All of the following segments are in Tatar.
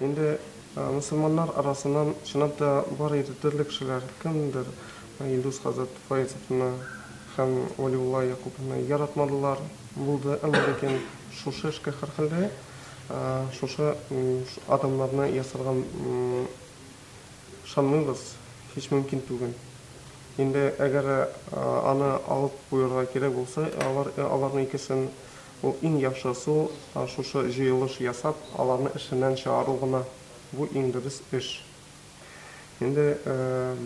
Инде мөселманнар арасыннан чынлап та бар иде төрле кешеләр. Кемдер Илдус хәзрәт Фаизовны һәм Вәлиулла Якуповны яратмадылар, булды. Әмма ләкин шушы эшкә һәрхәлдә шушы адымнарны ясарга ышанмыйбыз, һич мөмкин түгел. Инде әгәр аны алып куерга кирәк булса, алар аларның икесен, ул иң яхшы ысул, шушы җыелыш ясап, аларны эшеннән чыгару гына. Бу иң дөрес эш. Инде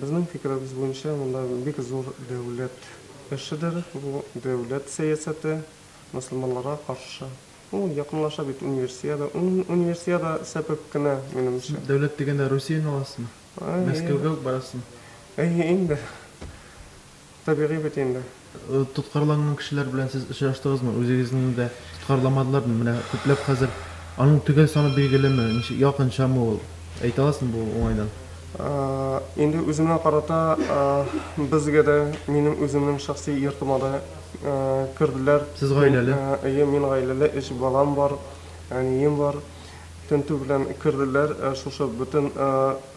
безнең фикеребез буенча, монда бик зур дәүләт эшедер, бу дәүләт сәясәте мөселманнарга каршы. Ул якынлаша бит Универсиада. Универсиада сәбәп кенә, минемчә. Дәүләт дигәндә Русияне аласызмы? Мәскәүгә үк барасызмы? Әйе инде. Табигый бит инде. Тоткарланган кешеләр белән сез очраштыгызмы? Үзегезне дә тоткарламадылармы? Менә күпләп хәзер аның төгәл саны билгелеме? Ничек, якынчамы ул? Әйтә аласызмы бу уңайдан? Инде үземә карата безгә дә, минем үземнең шәхси йортыма да керделәр. Сез гаиләле? Әйе, мин гаиләле, өч балам бар, әнием бар. Тентү белән керделәр. Шушы бөтен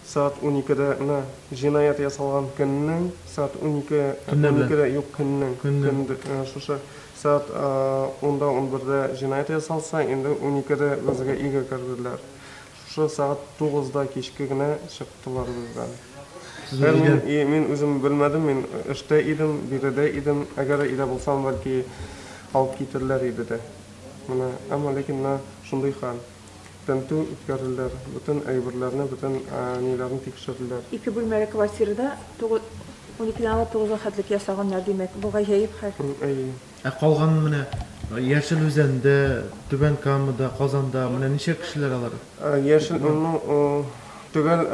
сәгать уникедә, менә җинаять ясалган көннең сәгать унике, Төнлә белән? уникедә, юк, көннең, Көннең. көн, шушы сәгать унда, унбердә җинаять ясалса, инде уникедә безгә өйгә керделәр. Шушы сәгать тугызда кичке генә чыктылар бездән. Сез Хәер, мин, өйдән? и, мин үзем белмәдем, мин эштә идем, биредә идем. Әгәр өйдә булсам, бәлки, алып китерләр иде дә. Менә, әмма ләкин менә шундый хәл. Тентү үткәрделәр, бөтен әйберләрне, бөтен ниләрне тикшерделәр. Ике бүлмәле квартирада тугыз, уникедән алып тугызга хәтлек ясаганнар, димәк, бу гаҗәеп хәл. Әйе. Ә калган менә Яшел Үзәндә, Түбән Камада, Казанда менә ничә кешеләр алар? Яшел, ну, төгәл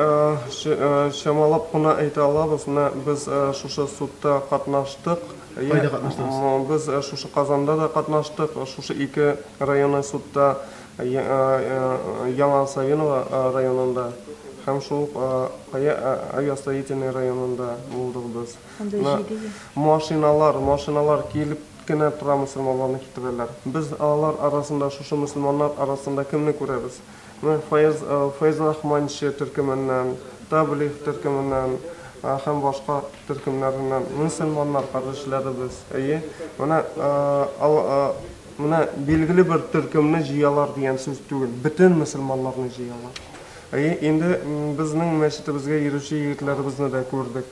чамалап кына әйтә алабыз. Менә без шушы судта катнаштык. Кайда катнаштыгыз? Без шушы Казанда да катнаштык, шушы ике районный судта, Яңа Савиново районында һәм шул ук Авиастроительный районында булдык без. Анда җиде ел. Машиналар, машиналар килеп кенә тора, мөселманнарны китерәләр. Без алар арасында, шушы мөселманнар арасында кемне күрәбез? Менә Фаяз, Фәйзрахманчы төркеменнән, Таблих төркеменнән һәм башка төркемнәреннән мөселманнар кардәшләребез. Әйе, менә менә билгеле бер төркемне җыялар дигән сүз түгел, бөтен мөселманнарны җыялар. Әйе, инде безнең мәчетебезгә йөрүче егетләребезне дә күрдек.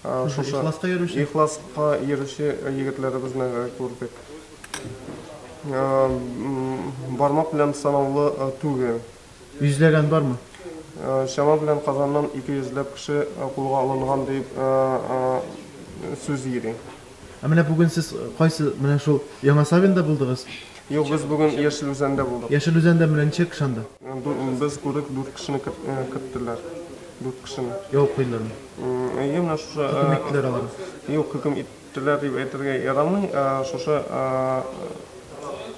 Шушы Ихласка йөрүче? Ихласка йөрүче егетләребезне дә күрдек. Бармак белән санаулы түгел. Йөзләгән бармы? Чама белән Казаннан 200 ләп кеше кулга алынган дип сүз йөри. Ә менә бүген сез кайсы, менә шул Яңа Савинда булдыгыз? Юк, без бүген Яшел Үзәндә булдык. Яшел Үзәндә менә ничә кеше анда? Без күрдек, дүрт кешене керттеләр. Дүрт кешене. Ябып куйдылармы? Әйе, менә шушы. Хөкем иттеләр аларны? Юк, хөкем иттеләр дип әйтергә ярамый. Шушы,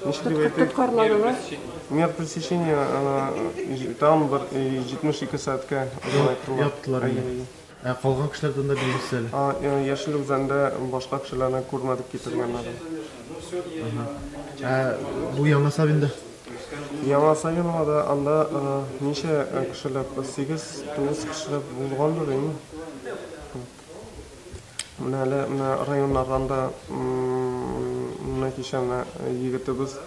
ничек дип әйтик? Тоткарладылар. Мер пресечения тагын бер 72 сәгатькә озынайттылар. Яптылар инде. Ә калган кешеләр турында билгесез әле. Яшел Үзәндә башка кешеләрне күрмәдек китергәннәрен. Ә бу Яңа Савинда? Яңа Савиновада анда ничә кешеләп, сигез-тугыз кешеләп булгандыр инде. Менә әле менә районнардан да менә кичә менә егетебез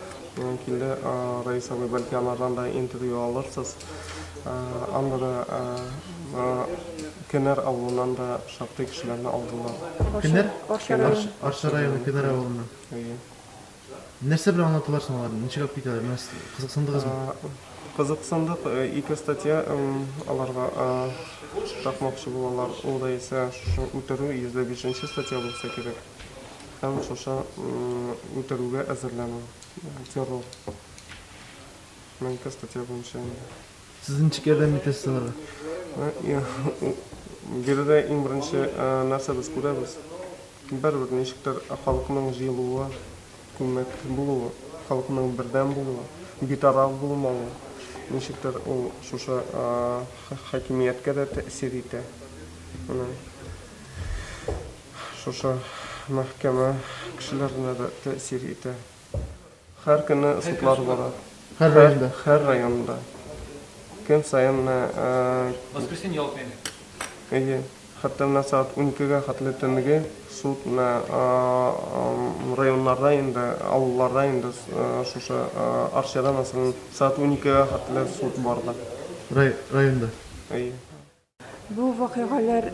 килде, Раис абый, бәлки анардан да интервью алырсыз. Анда да Кенәр авылыннан да шактый кешеләрне алдылар. Кенәр? Арча районы. Арча районы Кенәр авылыннан. Әйе. Нәрсә белән аңлаталар соң аларны? Ничек алып китәләр? Менә сез кызыксындыгызмы? Кызыксындык. Ике статья аларга такмакчы булалар. Ул да исә шушы үтерү 105 нче статья булса кирәк. Һәм шушы үтерүгә әзерләнү, террор. Менә ике статья буенча инде. Сез ничек ярдәм итәсез аларга? Биредә иң беренче нәрсә без күрәбез? Барыбер ничектер халыкның җыелуы, күмәк булуы, халыкның бердәм булуы, битараф булмавы, ничектер ул шушы хакимияткә дә тәэсир итә. Менә шушы мәхкәмә кешеләренә дә тәэсир итә. Һәр көнне судлар бара. Һәр районда? Һәр районда. Көн саен менә. Воскресенье ял итмәйме? Әйе. Хәтта менә сәгать уникегә хәтле төнге суд менә районнарда инде, авылларда инде шушы Арчада, мәсәлән, сәгать уникегә хәтле суд барды. Районда? Әйе. Бу вакыйгалар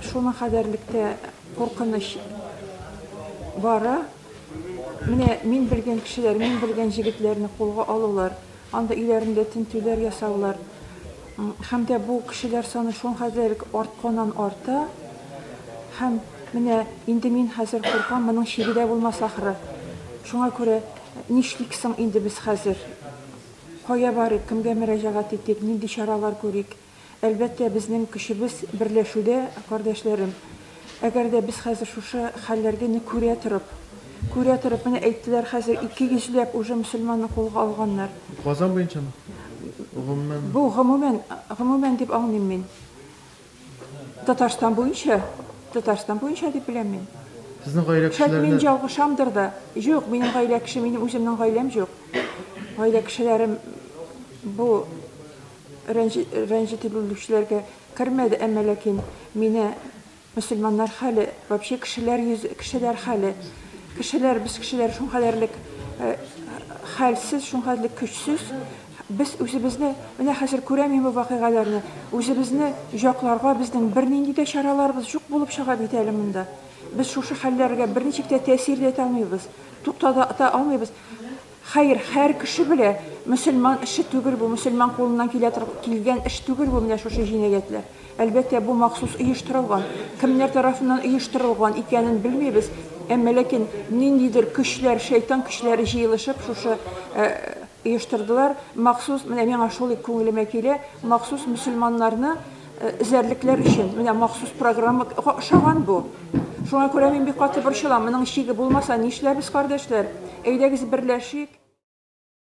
шуның кадәрлектә куркыныч бара. Менә мин белгән кешеләр, мин белгән җегетләрне кулга алулар, анда өйләрендә тентүләр ясаулар. Һәм дә бу кешеләр саны шуңхәтлерек артканнан арта. Һәм менә инде мин хәзер куркам, моның чиге дә булмас ахры. Шуңа күрә нишлик соң инде без хәзер? Кая барыйк, кемгә мөрәҗәгать итик, нинди чаралар күрик? Әлбәттә, безнең көчебез берләшүдә, кардәшләрем. Әгәр дә без хәзер шушы хәлләргене күрә торып, күрә торып, менә әйттеләр, хәзер 200 ләп уже мөселманны кулга алганнар. Казан буенчамы? Гомумән? Бу гомумән, гомумән дип аңлыйм мин. Татарстан буенча, Татарстан буенча дип беләм мин. Сезнең гаилә Шәт мин кешеләренә ялгышамдыр да. Юк, минем гаилә кеше, минем үземнең гаиләм юк. Гаилә кешеләрем бу рәнҗетелүчеләргә кермәде, әмма ләкин мине мөселманнар хәле, вообще кешеләр йөз, кешеләр хәле, кешеләр, без кешеләр шуңхәдәрлек хәлсез, шуңхәдәрлек көчсез. Без үзебезне, менә хәзер күрәм мин бу вакыйгаларны, үзебезне җакларга безнең бернинди дә чараларыбыз юк булып чыга бит әле монда. Без шушы хәлләргә берничек тә тәэсир дә итә алмыйбыз, туктата алмыйбыз. Хәер, һәр кеше белә, мөселман эше түгел бу, мөселман кулыннан килә торып килгән эш түгел бу менә шушы җинаятьләр. Әлбәттә, бу махсус оештырылган. Кемнәр тарафыннан оештырылган икәнен белмибез, әмма ләкин ниндидер көчләр, шайтан көчләре җыелышып шушы оештырдылар. Махсус, менә миңа шул күңелемә килә, махсус мөселманнарны эзәрлекләр өчен, менә махсус программа ошаган бу. Шуңа күрә мин бик каты борчылам. Моның чиге булмаса, нишләрбез, кардәшләр? Әйдәгез берләшик.